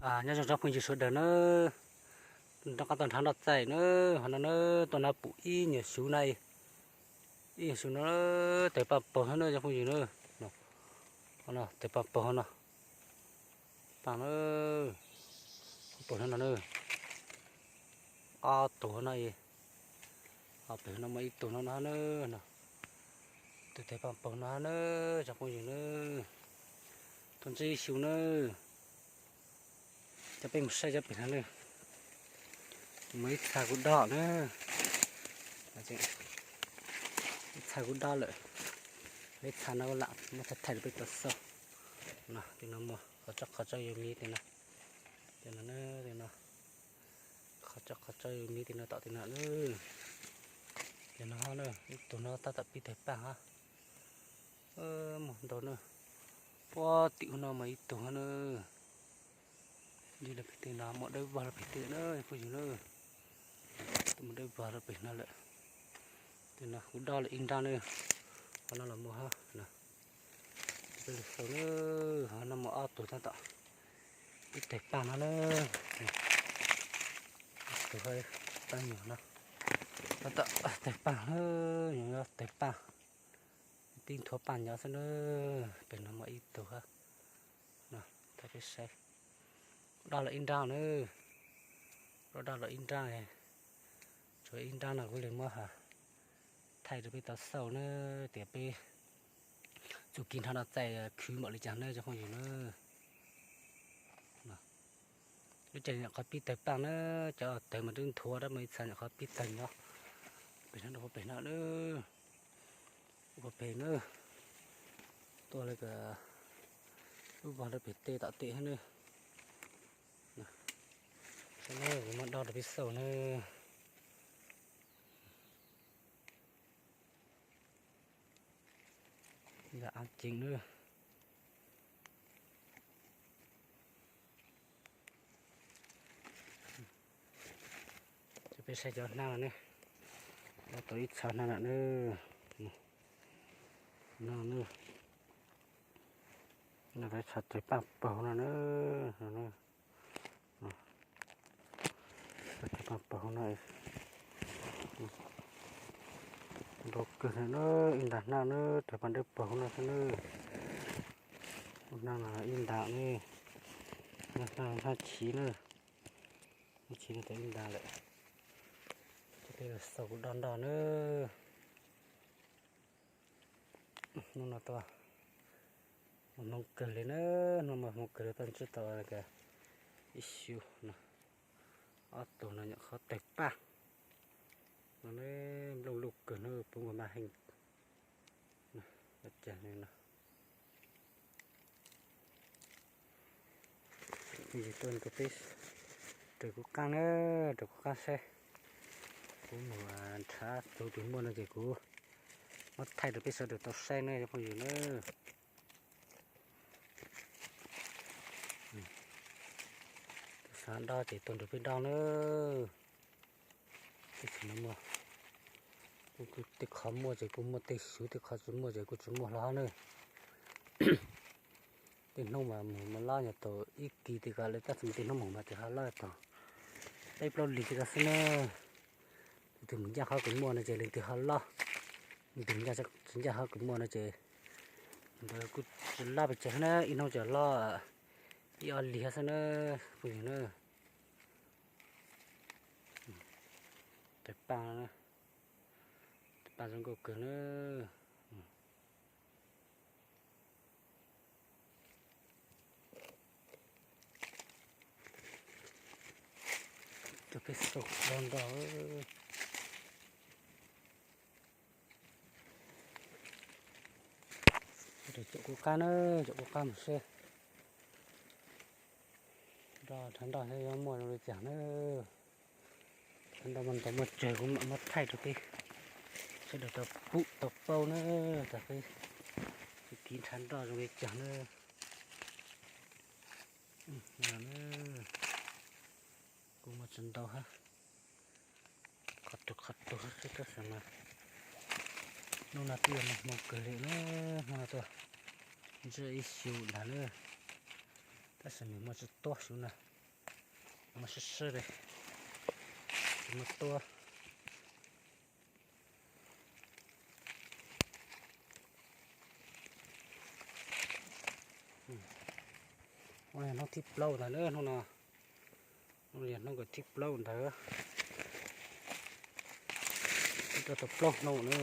Nyob zoo tsoom phooj ywg sawv daws na, nrog qab tau nrhav noj txaij na, ho no na, tuaj na pum ib nyuag xyuv na, ib nyuag xyuv no, tes paj paug no na tsoom phooj ywg na, tes paj paug no, paj na, paug no no na, ob tug no, pem no muaj ib tug no no na, tus tes paj paug no na, tsoom phooj ywg na, tuaj ntsib ib xyuv na. Coj peb mus saib cov pem no na. Muaj ib txha kuj dob na. Ib txha kuj dob lawm. Ib txha no lam muab thaij thaij rau peb tau xauj. No, tej no muaj qhov tsob qhov tsob yuav miv tej no. Tej no, tej no. Qhov tsob qhov tsob yuav miv tej no tom tej no na. Tej no na, ib tug no tab tom pib tawg paj hab. Muaj ntau na. Puag tim ub no mas ib tug na. Lig lawm pem tej no, muaj dawb vog lawm pem tej na, phooj ywg na. Tus muaj dawb vog lawm pem no lawm. Tej no kuj dob lawm ib nrab na. Qhov no los muaj hab na. Peb lug xauj na, ho no muaj ob tug tab tom pib tawg paj no na. Tus hab, paj nyuag no. Tab tom tawg paj na, nyuag tawg paj. Tib nthuav paj nyob xwb na. Pem no muaj ib tug hab. No, thaij peb saib. Dob lawm ib nrab na. Dob lawm ib nrab. Tshuav ib nrab no kuv li muab thaij rau peb tau xauj na, tias peb txuj kev nrhav noj txaij khwv npaum li cas na tsoom phooj ywg na. Lub caij nyuam qhuav pib tawg paj na, cov tawg mas twb nthuav dab, muaj ib txha nyuam qhuav pib tawg nyob. Pem no, pem no na. Ua pem na. Tuaj li kom lub vag rau pem tej tom tej hab na. Saib na, kuv muab dob rau peb xauj na. Ntawm av ceev na. Cov peb saib cov hnab no ne, tau ib txha hnab lawm na. No, no, txha tawg paj paug no na. Tawg paj paug no, ntau kawg na, ib nta hnab na, tawg paj dawb paug no xwb na. Hnab no ib nta ne, hnab, hnab chiv na, hnab chiv no tau ib nta lawm. Coj peb los xauj kuv dob nroj na. Hnub no tuaj hmoov kawg li na, hnub no hmoov kawg li tuaj ntsib tau ib xyu no, ob tug no nyuam qhuav tawg paj no, nplooj luj kawg na, puv nkaus maj heej. Ces tuaj nrog peb raws kuv qab na, raws kuv qab saib. Kuv mus nrhav tus twg muaj no ces kuv muab thaij rau peb sawv daws tau saib na cov phooj ywg na. Tus xav dob ces tuaj nrog peb dob na. Tej xwm no muaj, tej qhov muaj ces kuj muaj, tej xyuv tej qhov tsis muaj ces kuj tsis muaj hlo na. Tej hnub mas mus mas lob nyuag tau ib kis tej ko lawm, tab sis mas tej hnub mus mas tsis ho lob tau peb plaub lig tej ko xwb na. Tus twg mus ncaj qhov kuv muaj no ces leej twg ho lob, tus ncaj, tsis ncaj qhov kuv muaj no ces ntawd kuj tsis lob pes tsawg na, ib hnub ces lob ib ob lig xwb na, phooj ywg na. Tawg paj, tawg paj zoo nkauj kawg na. Coj peb xauj dob nroj, caum kuv qab na, caum kuv qab mus seb nroj, nrhav nroj seb yuav muaj zoo li cas na. Nroj muaj ntau muaj tsawg kuv mam muab thaij rau peb sawv daws tau pum tau paub na, tas peb txuj kev nrhav nroj zoo li cas na. Kuj muaj tsis ntau hab, qhov twg qhov twg xwb tab sis mas hnub no twb yog nag hmo kawg li na, hnub no tuaj ntsib ib xyu ntag na, tab sis mas muaj tsis tuab xyuv na. Mas sib sib li, tsis muaj tuaj. Hnub thib plaub ntag na, hnub no, hnub no yog hnub thib plaub ntawd, twb tau plaub hnub na.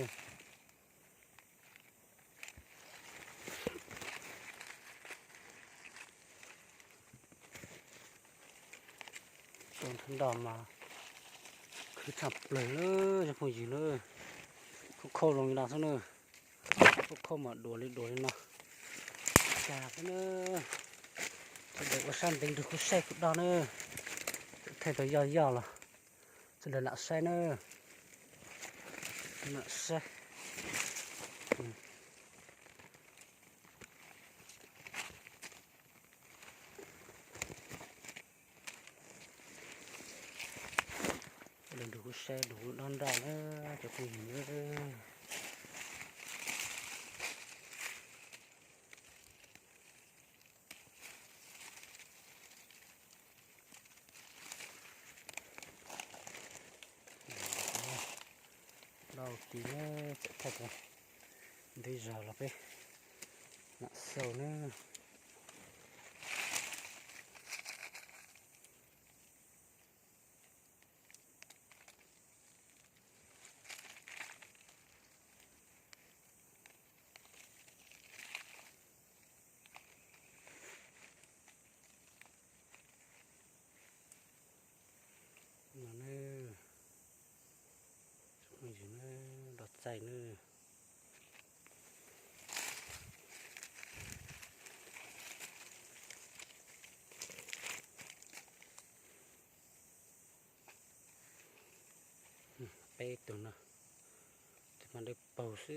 Tau nrho mas khwv tshaj plaws na, cov phooj ywg na. Khauj khauj zoo li no xwb na, khauj khauj mas duav li duav li no. Cas xwb na, sawv daws ua sab ntev nrug kuv saib kuv dog na, thaij tau yoj yoj los sawv daws lam saib na, lam saib. Sawv daws nrug kuv saib, nrug kuv dog nraj na, cov phooj ywg na. Dau tid, thaij tau ntev zog los peb lam xauj na. No na, phooj ywg na, nroj txaij na. Peb tug no, tus mas dawb paug xwb,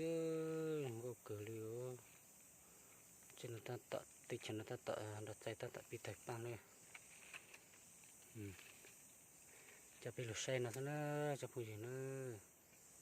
zoo nkauj kawg li os. Teb no tab tom, teb chaws no tab tom nroj txaij tab tom pib tawg paaj na. Coj peb lug saib no xwb na, cov phooj ywg na.